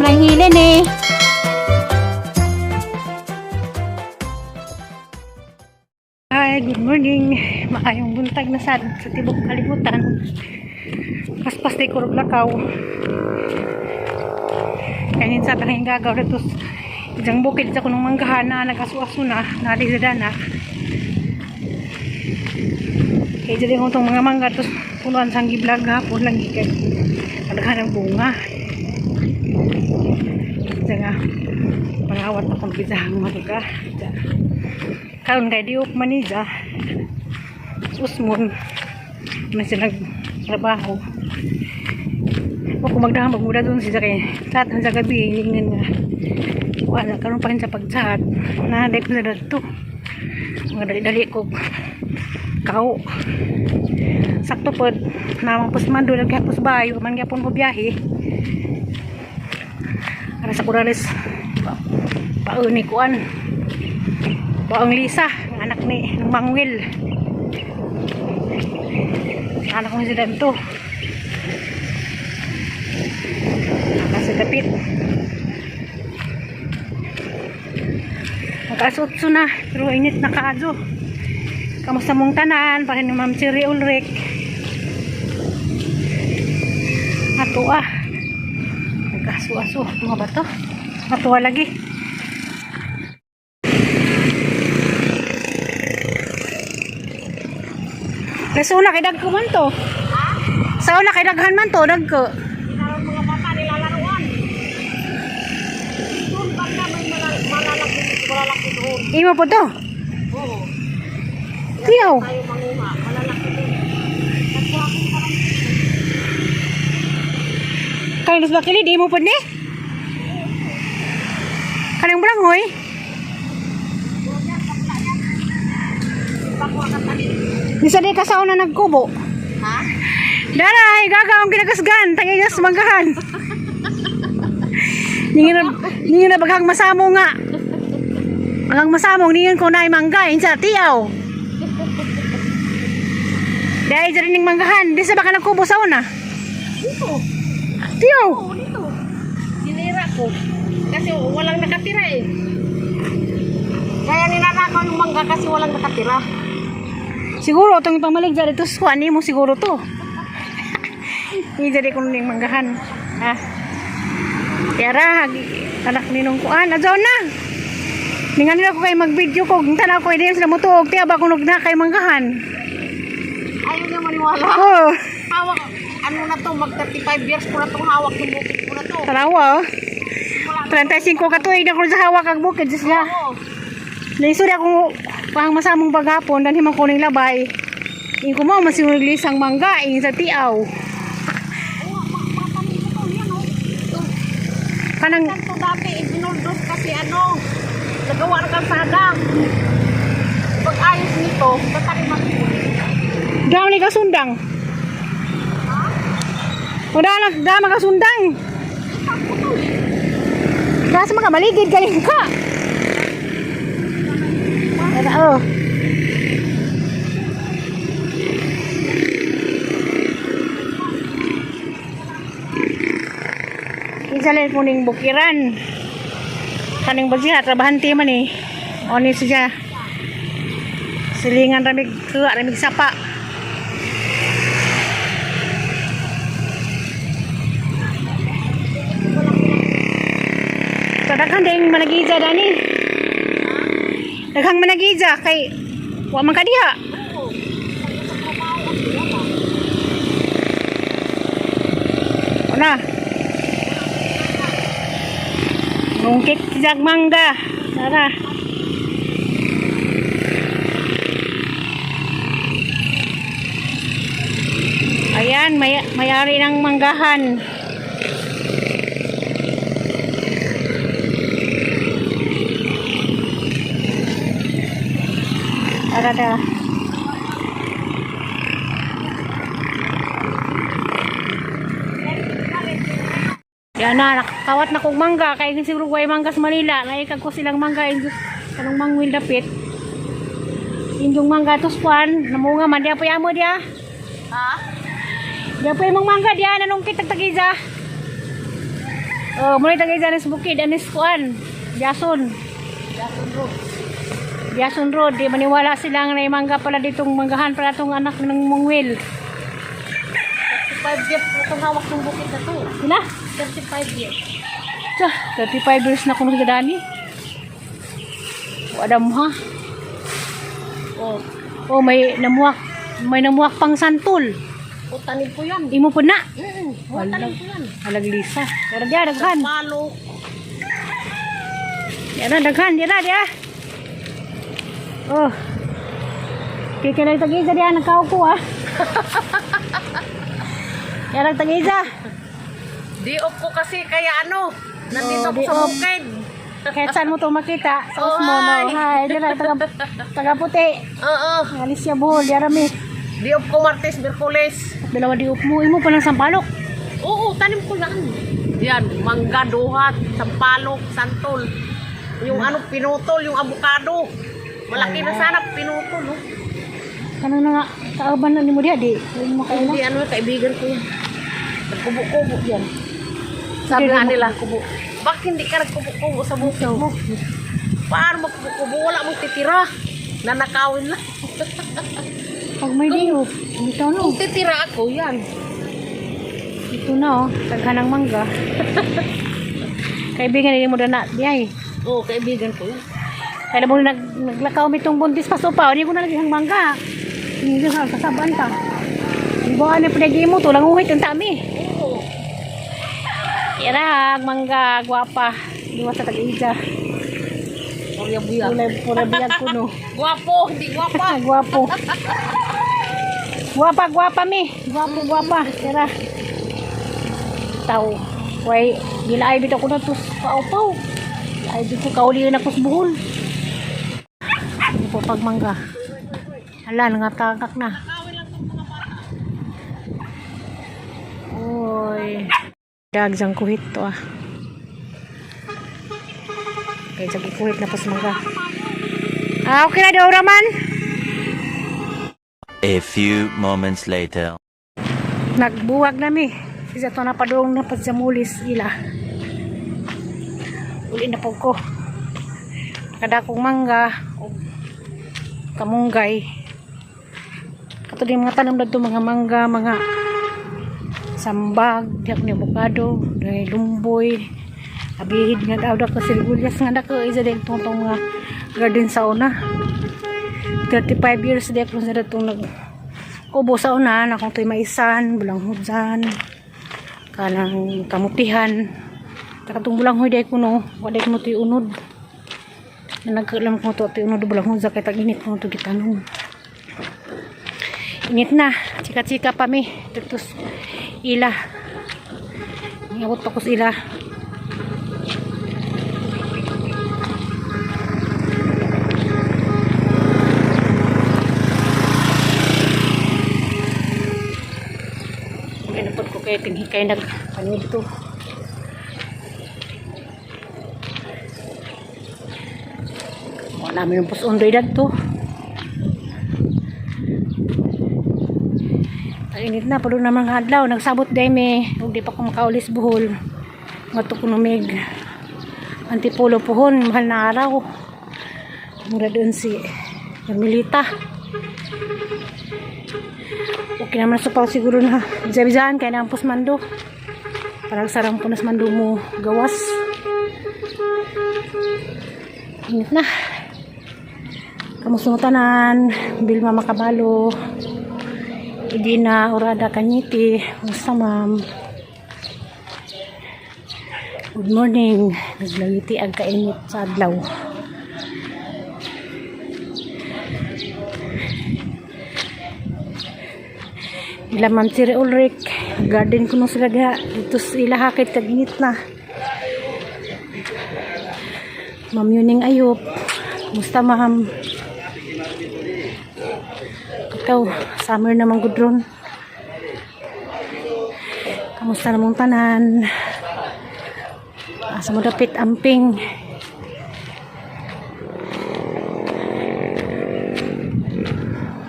Rang hilin eh. Hi, good morning. Maayong buntag na sad sa tibok kalibutan. Paspas day kurog lakaw. Kainin sa tanging gagaw dito. Isang bukid sa kunong manggahan na nag-aso-aso na, nalisa na. Kaya dyan yung itong mga mangga, tapos punuan sang giblag hapon lang gikan. Kadaghan ng bunga. Diyan nga, pangawat akong pisahang mangga. Diyan. Karon kay diop manija usmon man sila trabaho o kung magdahang magmuda doon siya kay chat sa gabi hilingan nga wala karon pa rin sa pag-chat na ko na dito mga dali-dali ko kao sakto pod namang pusmando nagkapos bayo man gyapon ko biyahe ara sa Corales pauni kuan. Baong Lisa, ang anak ni ng Mangwil. Ang anak ko si Danto. Nasa dapit. Magkasutso na, pero init na kaadyo. Kamusta mong tanan? Pahin ni Ma'am Cherry Ulrich. Ato ah. Nagkaso-aso. Mga ba to? Matuwa lagi. Nasa una kay dagko man to. Sa una kay daghan man to dagko. Karon mga bata nilalaruan. Doon banda may malalaki, malalaki doon. Imo po to. Oo. Tiyaw. Tayo manguha, malalaki doon. Nagkuha ko parang Kanang nas bakili di mo po ni. Kanang baranghoy. pakuha ka tanin. Di sa di ka sa una nagkubo. Ha? Daray, gaga ang ginagasgan, tangiyas manggahan. Ningin na baghang masamo nga. Baghang masamong ningon ko na mangga insa tiyaw. Dahil dyan ning manggahan, di sa baka nagkubo sa una. Dito. Tiyaw. Oo, dito. Dinira ko. Kasi walang nakatira eh. Kaya ninanakaw yung mangga kasi walang nakatira. Siguro itong pamalig dyan ito sa mo siguro to. Hindi dyan ko ning manggahan. Ha? Tiyara, anak ninong kuan. Adyaw na! Ningan nila ko kay mag-video ko. Kung tanaw ko, hindi sila mutuog. Tiya ba kung na kay manggahan? Ayaw niya maniwala. Oh, Hawak, ano na to, mag 35 years ko na itong hawak ng bukid ko na to. tanawa oh. Wala na. 35 ka tuig na ko sa hawak ang bukid. Diyos nga. Oo. Naisuri ako pang masamong paghapon. Dahil man ko ning labay. Ingko mo, masinuglisang mangga. Ingin sa tiaw. Oo, mga tanim ko to, yan oh. Ito. Kanang Ganito dati, ibinuldos kasi ano, nagawa ng kalsada. Pag ayos nito, tataniman ko ulit. Daw ni kasundang. Wala na da makasundang. Kasi makamaligid galing ka. Tara oh. Isa lang po ning bukiran. Kaning bagya, trabahante man eh. O ni siya. Silingan ramig kuha, ramig sapa. So daghan ding managija dani. Daghang managija kay wa man kadiha. Una. Nungkit jag mangga. Tara. Ayan, may may-ari ng manggahan. Tara na. Yan na, nakakawat na kong mangga. Kaya siguro way mangga sa Manila. Naikag ko silang mangga. Kanong mangwil dapit. Injong mangga tos kwan. Namunga man. Diya po yamo diya. Ha? Diya po imong mangga diya. Nanong kitag tagiza. Oh, muna tagay dyan sa bukid, anis kuan. Biason. Jason Road. Biason Road, di maniwala sila nga na mangga pala ditong manggahan pala tong anak ng mongwil. 35 years na itong hawak ng bukid na to. Sila? 35 years. Tsa, 35 years na kuno sa dani. Wala mo ha. Oh, Oh, may namuak. May namuak pang santol. o tanim ko yan. Imo po na. O tanim ko yan. Alag Lisa. Pero diya, daghan. Palok. Diya na, daghan. Diya na, diya. Oh. Kaya kaya tag-isa diya, nagkaw ko ah. Diya nagtag-isa. Di off ko kasi kaya ano, nandito Oh, ako di sa off. bukid. Kahit saan mo ito makita, sa Oh, Osmo, no? hi. Hi, diya na, taga, taga puti. Oo. Alicia Bohol, diya rami. Di off ko Martes, Merkules. Dalawa di up mo, imo pa lang sampalok. Oo, tanim ko yan. Yan, mangga, duhat, sampalok, santol. Yung ano, pinutol, yung avocado. Malaki na sana, pinutol. Oh. Ano na nga, kauban na ni mo diya, di. Hindi mo kaila. Hindi, ano, kaibigan ko yan. Nagkubo-kubo yan. Sabi Hindi nga mo nila, kubo. Bakit hindi ka nagkubo-kubo sa bukid mo? Paano magkubo-kubo? Wala mong titira. Nanakawin lang. Pag may day off, bitaw no. Kung titira ako, yan. Ito na oh, daghan ng mangga. Kaibigan hindi mo na di ay. Oo, kaibigan ko yan. Kaya mo naglakaw mitong buntis pa sopa, hindi ko na lagi ang mangga. Hindi ka kasabaan ta. Buwan na pinagi mo to lang uhit ang tami. Oo. Ira, ang mangga, gwapa. Liwas sa tag-ija. Purya buya. Kulay pura biyag kuno. Gwapo, hindi gwapa. Gwapo. Gwapa, gwapa mi. Gwapo, gwapa. Tira. Tao. Way, gila ay bitaw ko na tus paupaw. Ay bitaw kauli na kus buhol. Ano po pagmangga. Hala, nangatagak na. Uy. Dagsang kuhit to ah. Kaya sa kuhit na pas mangga. Ah, okay na daw raman. A few moments later. Nagbuwag nami. Isa to na padung na pagsamulis ila. Uli na po ko. Nakadakong mangga o kamunggay. Kato din mga tanom na mga mangga, mga sambag, diyak ni avocado, dahil lumboy, abihid nga daw dako sibuyas nga dako isa din tong tong mga garden sa una. 35 years diyak ko sa datong nag ubo sa una na kung to'y maisan, bulang hudsan, kanang kamutihan. Taka tong bulang huy day kuno, wa day kuno to'y unod. Na nagkaalam ko to to'y unod bulang hudsa kay tag-init kuno to gitanong. Init na, chika-chika pa mi. Tutus ila. Niabot pa ko sa ila. Pinapod ko kay tinghi kay nag ano dito. Wala namin yung pusundoy dagto. Ang init na, palo naman ng adlaw. Nagsabot day me. Ug di pa ko makaulis buhol. Ngato ko numig. Antipolo pohon, mahal na araw. Mura doon si Carmelita. Okay naman sa pao siguro na bizabizahan kaya na ang pusmando. Parang sarang punas mando mo gawas. Init na. Kamusta mo tanan? Bilma Makabalo. Idina Urada Kanyiti. Kumusta ma'am? Good morning. Naglangiti ang kainit sa adlaw. Ila Ma'am Siri Ulrich, garden ko nung sila diha. Dito sa ila hakit kaginit na. Ma'am Yuning Ayop. Kumusta ma'am? Ikaw, summer naman gud ron. Kamusta namong tanan? Asa mo dapit amping.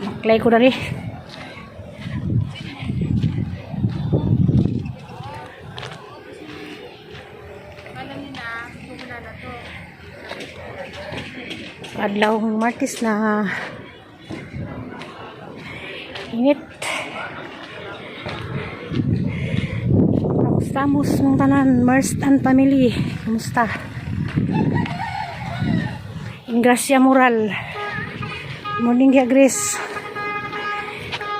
Maklay ko dari. Adlaw ng Martes na init. Kamusta mos mong tanan, Merst and family? Kamusta? Ingracia Moral. Morning ya, Grace.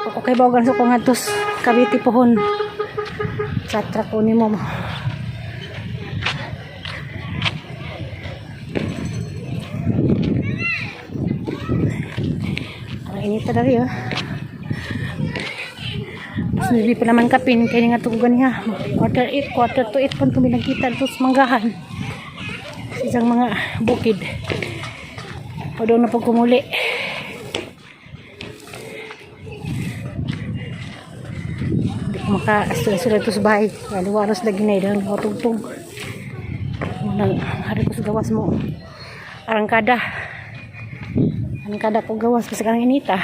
Ako kay bawagan sa ko ngadtos Cavite pohon. Chat ra ko nimo. Ang init na diri, oh. Mas nili pa naman kapin kay nga tugan niya. 7:45, 7:45 pa kami nagkita dito sa manggahan. Sa isang mga bukid. O doon na pag kumuli. Hindi ko maka-sula ito sa bahay. Kaya waros lagi na yun. Matugtog. Nang hari ko sa gawas mo. Arangkada. Arangkada ko gawas kasi karang inita.